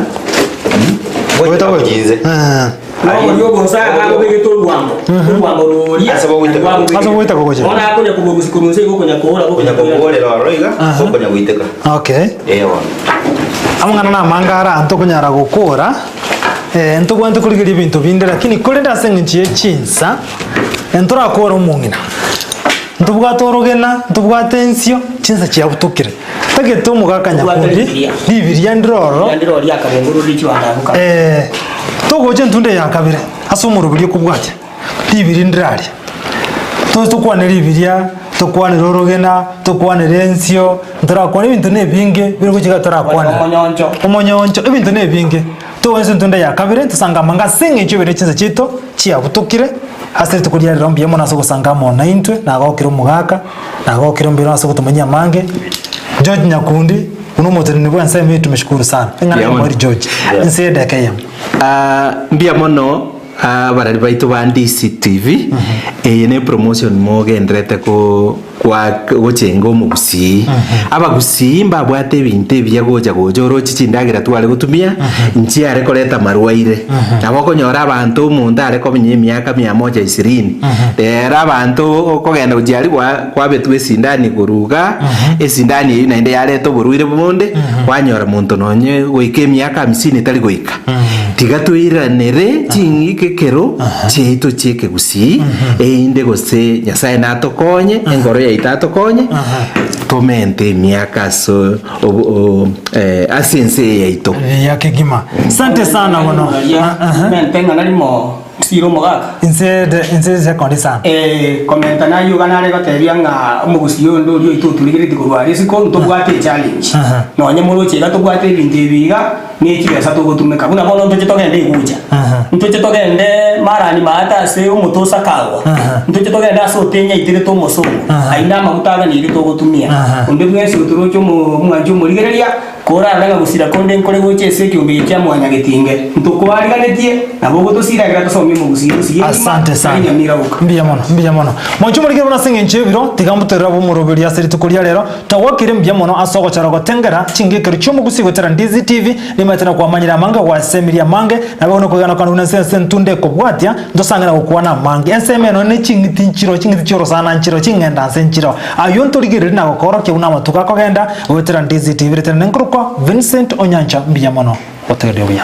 Goeta goita goeta. gochia inse. Eh. Noboria obosa agobegete orwambo, orwambo roria Ase bogoiteka. narwo Ase bogoiteka gochia. Bono akonya koborusia korwa inse igo okonya koora Konya koboorera ororo iga, gokonya goiteka. Okay. Ee bono. Amang'ana namange ara ntokonyara gokora, eh, ntobwate korigeria ebinto binde lakini korende ase eng'encho ye chinsa, ntorakore omong'ina. Ntobwate orogena, ntobwate ensio, chinsa chiabutokire. Tagete omogaka Ntobwate nyakundi, ribiria. ribiria ndire ororo, Riria ndire oria akabongororire chiwanda abwo kare. eh, togocha entunda eye ya kabere ase omoroberi okobwatia, ribiria ndire aria. Toche tokwane ribiria, tokwanere orogena, tokwanere ensio, ntorakwane ebinto na ebinge bire gochika torakwanera. Omonyoncho. Omonyoncho, ebinto na ebinge. Togocha entunda ya kabere, tosange amanga ase eng'encho ebere chinsa chiaito chiabutokire, ase rituko ria rero mbuya mono ase ogosanga amo naintwe, nagokire omogaka, nagokire mbuya ase ogotomanyia amange. George Nyakundi, buna omoteneneri bwa ensemo eye tumeshukuru sana. Eng'ana Mbuya ya mono. Omweri George, ense edeka eyemo. Ah, mbuya mono abarari baito ba DCTV, eye ne promotion mogenderete ko kwa gochenga omogusii. Abagusii mbabwate ebinto ebiya gocha gocha oroche chindagera tware gotumia, nchiare koreta amarwaire. Nabo okonyora abanto omonto are komenya emiaka mia moja ishirini, rero abanto okogenda gochia aria gwa kwabetwe esindani korwa igaa, esindani eyio naende yareta oborwaire bonde, kwanyora monto nonye goika emiaka hamsini tari goika. Tiga toiranere ching'iko ekero chiaito chi'ekegusii, erinde gose Nyasae natokonye, engoro yaito atokonye, tomente emiaka ase obo- o- eh, ase ense eye yaito. Buya kegima. Sante sana mono. Ah, aha. Mente ng'a narimo sire omogaka. Inse de inse sekondi sana. Eh, komenta nayio iga nare gotebia ng'a omogusii onde oria oito oturigereti korwa aria isiko ntobwate echallenge. Nonye moroche iga tobwate ebinto ebi iga, ne chibesa togotumeka. Buna bono ntoche togende egucha, ntoche togende marani maate ase omote osakagwa, ntoche togende ase otenya aiterete omosongo, ayio namaguta aganeirie togotumia. Onde bwensi otoroche omo omwanchi omorigereria, Korarore ng'a gosira konde nkore gocha ase ekeombe eke kia mwanyagetinge, ntokoariganetie, nabo ogotosira ekero tosomie omogusii gose yerima, Asante tari sana. nyamira oka. Mbuya mono, mbuya mono. Mwanche omorikire buna ase eng'encho y'ebiro, tiga mbotorere abe omoroberi ase rituko ria rero. Twagwakire mbuya mono ase ogochora gotengera chingekero chi'omogusii gochera Ndizi TV, nimaete na kwamanyire amange, gwasemirie amange, naboigo nokwegena kwane buna ense ense entunde ekobwatia, ntosange na gokwana amange. Ensemo eno ne ching'iti nchiro, ching'iti chi'orosana nchiro, ching'enda nse nchiro. Ayio ntorigererie na gokorokia buna amatuko akogenda, Goetera Ndizi TV retera nenkorokwa Vincent Onyancha mbuya mono gotegereria buya.